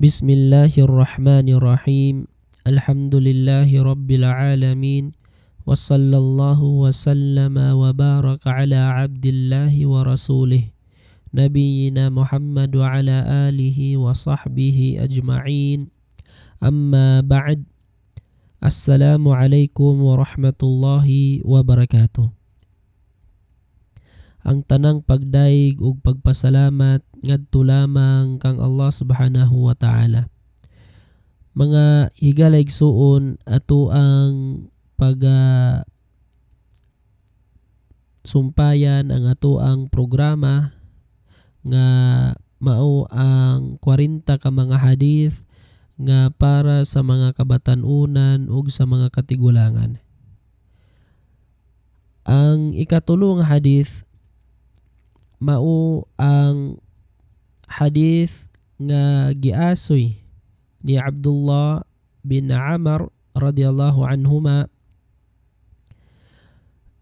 بسم الله الرحمن الرحيم. الحمد لله رب العالمين، وصلى الله وسلم وبارك على عبد الله ورسوله نبينا محمد وعلى آله وصحبه أجمعين. أما بعد، السلام عليكم ورحمة الله وبركاته. Ang tanang pagdayeg ug pagpasalamat ngadto lamang kang Allah Subhanahu wa Ta'ala. Mga higala igsuon, ato ang pag sumpayan ang ato ang programa nga mao ang 40 ka mga hadith nga para sa mga kabatan-unan ug sa mga katigulangan. Ang ikatulo nga hadith mao ang hadith nga giasoy ni Abdullah bin Amr radhiyallahu anhuma.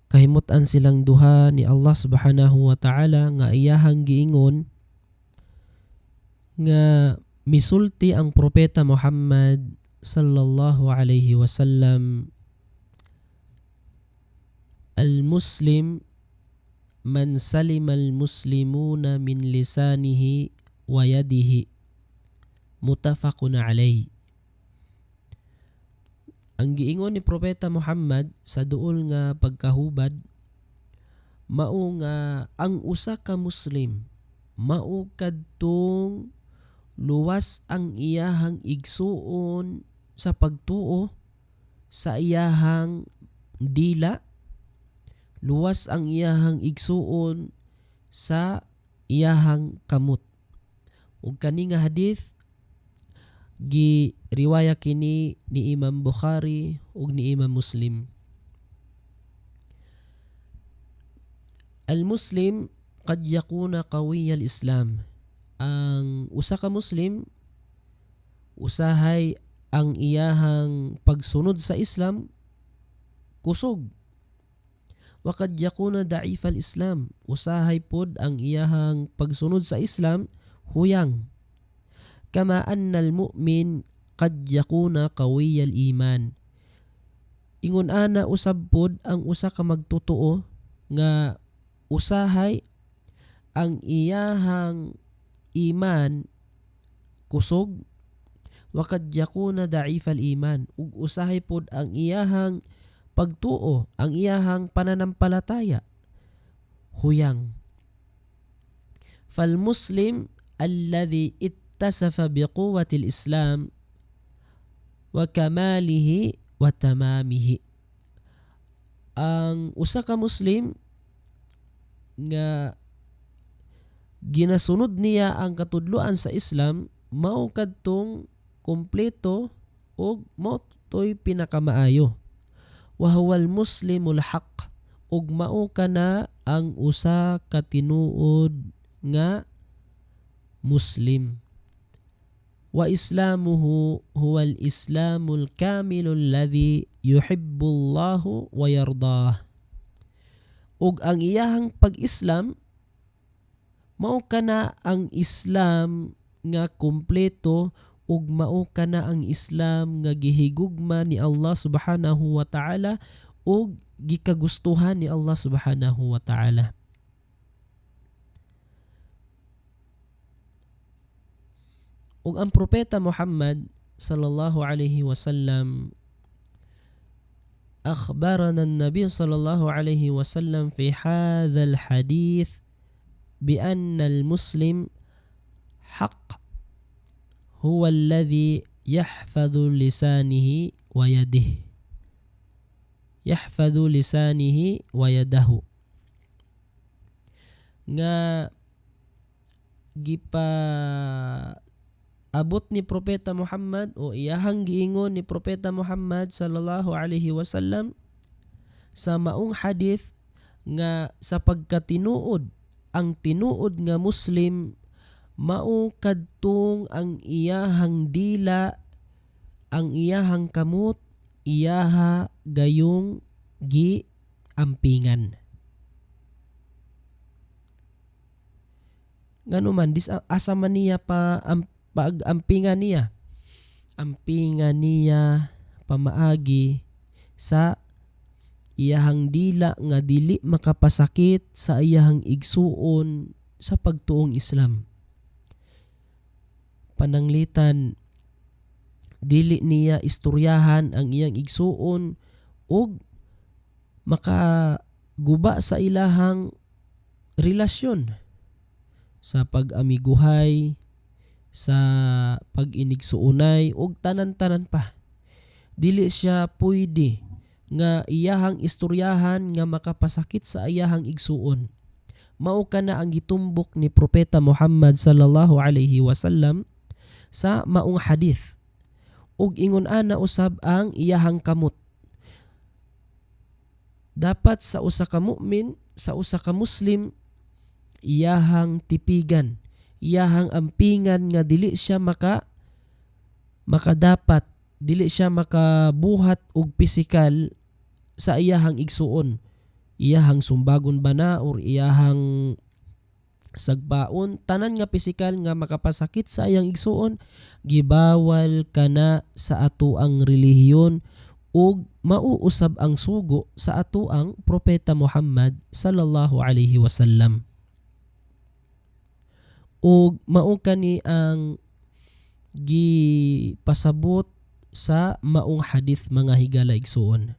Kahimut-an silang duha ni Allah Subhanahu wa Ta'ala nga iyahang giingon nga misulti ang propeta Muhammad sallallahu alaihi wasallam: "Al-muslim man salima al-muslimuna min lisanihi wa yadihi." Muttafaqun alayhi. Ang giingon ni propeta Muhammad sa duol nga pagkahubad mao nga ang usa ka Muslim mao kadtong luwas ang iyahang igsuon sa pagtuo sa iyahang dila, luwas ang iyahang igsuon sa iyahang kamot. Ug kani nga hadith gi riwaya kini ni Imam Bukhari ug ni Imam Muslim. Al-Muslim qad yakuna qawiy al-Islam. Ang usa ka Muslim, usahay ang iyahang pagsunod sa Islam kusog. Wa qad yakuna da'if al-Islam. Usahay pod ang iyahang pagsunod sa Islam huyang. Kama anna al-mu'min qad yakuna qawiy al-iman. Ingon ana usab pod ang usa ka magtotoo nga usahay ang iyahang iman kusog, wa qad yakuna da'if al-iman, ug usahay pod ang iyahang pagtuo, ang iyahang pananampalataya huyang. Fal muslim alladhi ittasafa biquwwati al-Islam wa kamalihi wa tamamihi. Ang usa ka Muslim nga ginasunod niya ang katudloan sa Islam mao kadtong kompleto ug mao toy pinakamaayo. Wa huwal muslimul haqq, ug mao kana ang usa ka tinuod nga Muslim. Wa islamuhu huwal islamul kamilul ladhi yuhibbu Allahu wa yardah. Ug ang iyahang pag-Islam mao kana ang Islam nga kumpleto ug mao kana ang Islam nga gihigugma ni Allah Subhanahu wa Ta'ala ug gikagustuhan ni Allah Subhanahu wa Ta'ala. Ug ang propeta Muhammad sallallahu alaihi wasallam, akhbarana an-nabiy sallallahu alaihi wasallam fi hadzal hadith bi anna al-muslim haqq huwa alladhi yahfadhu lisanihi wa yadihi, yahfadhu lisanihi wa yadahu, nga gipa abot ni Propeta Muhammad o iyahang giingon ni Propeta Muhammad sallallahu alaihi wasallam sa maong hadith nga sa pagkatinuod, ang tinuod nga Muslim mao kadtong ang iyahang dila, ang iyahang kamot, iyaha gayong giampingan. Ngano man dis asa man niya pa pag-ampingan niya? Ampingan niya pamaagi sa iyahang dila nga dili makapasakit sa iyahang igsuon sa pagtuong Islam. Pananglitan dili niya istoryahan ang iyang igsuon ug makaguba sa ilahang relasyon sa pag-amiguhay, sa pag-inigsuonay ug tanan-tanan pa. Dili siya pwede nga iyahang istoryahan nga makapasakit sa iyahang igsuon. Mao kana ang gitumbok ni Propeta Muhammad sallallahu alaihi wasallam sa maong hadith. Ug ingon ana usab ang iyahang kamot. Dapat sa usa ka mu'min, sa usa ka Muslim, iyahang tipigan, iyahang ampingan nga dili siya makadapat, dili siya makabuhat og pisikal sa iyahang igsuon. Iyahang sumbagon ba na or iyahang sagbaon, tanan nga pisikal nga makapasakit sa iyang igsuon, gibawal kana sa ato ang relihiyon ug mauusab ang sugo sa ato ang Propeta Muhammad sallallahu alaihi wasallam. Ug mao kani ang gipasabot sa maong hadith, mga higala igsuon,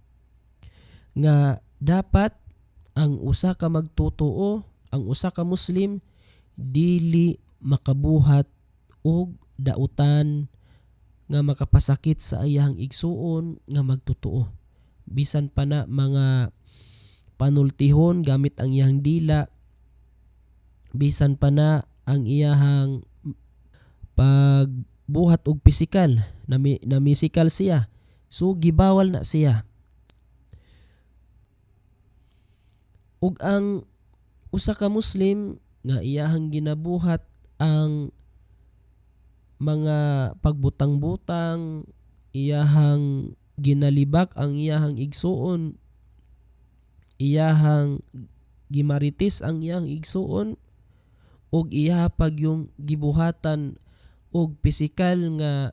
nga dapat ang usa ka magtotoo, ang usa ka Muslim, dili makabuhat og dautan nga makapasakit sa iyang igsuon nga magtotoo. Bisan pa na mga panultihon gamit ang iyang dila, bisan pa na ang iyahang pagbuhat og pisikal, namisikal siya, so gibawal na siya. Ug ang usa ka Muslim nga iyahang ginabuhat ang mga pagbutang-butang, iyahang ginalibak ang iyahang igsuon, iyahang gimarites ang iyahang igsuon, ug iyaha pag yung gibuhatan og pisikal nga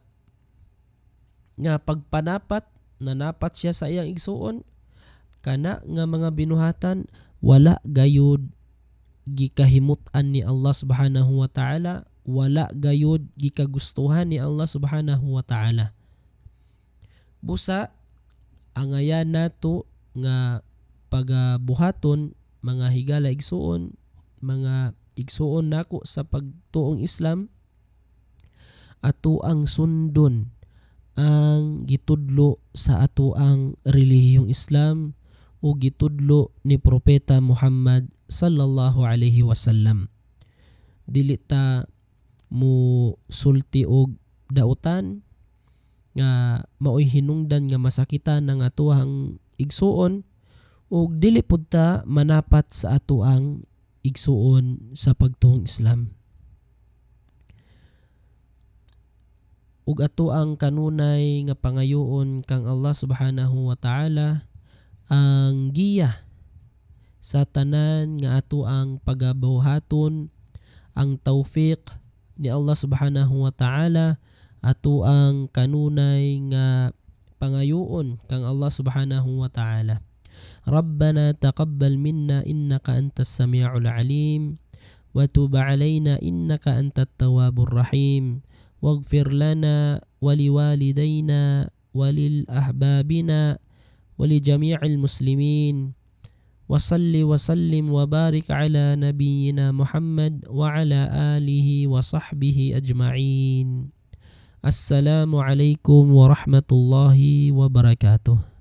nga pagpanapat, nanapat siya sa iyang igsuon, kana nga mga binuhatan wala gayud gikahimut-an ni Allah subhanahu wa ta'ala, wala gayud gikagustuhan ni Allah subhanahu wa ta'ala. Busa angayan nato nga pagabuhaton, mga higala igsuon, mga igsuon nako sa pagtuong Islam, ato ang sundon ang gitudlo sa ato ang relihiyong Islam o gitudlo ni Propeta Muhammad sallallahu alaihi wasallam. Dili ta mo sulti og dautan nga maoy hinungdan nga masakitan ang atoang igsuon, ug dili pud ta manapat sa atoang igsuon sa pagtuong Islam. Ug ato ang kanunay nga pangayoon kang Allah subhanahu wa ta'ala ang giya sa tanan nga ato ang pagabuhaton, ang tawfiq ni Allah subhanahu wa ta'ala, ato ang kanunay nga pangayoon kang Allah subhanahu wa ta'ala. Rabbana taqabbal minna innaka antas samiul alim wa tub alayna innaka antat tawwabur rahim waghfir lana wa liwalidayna wa lil ahbabina wa li jami'il muslimin wa salli wa sallim wa barik ala nabiyyina Muhammad wa ala alihi wa sahbihi ajma'in. Assalamu alaikum warahmatullahi wabarakatuh.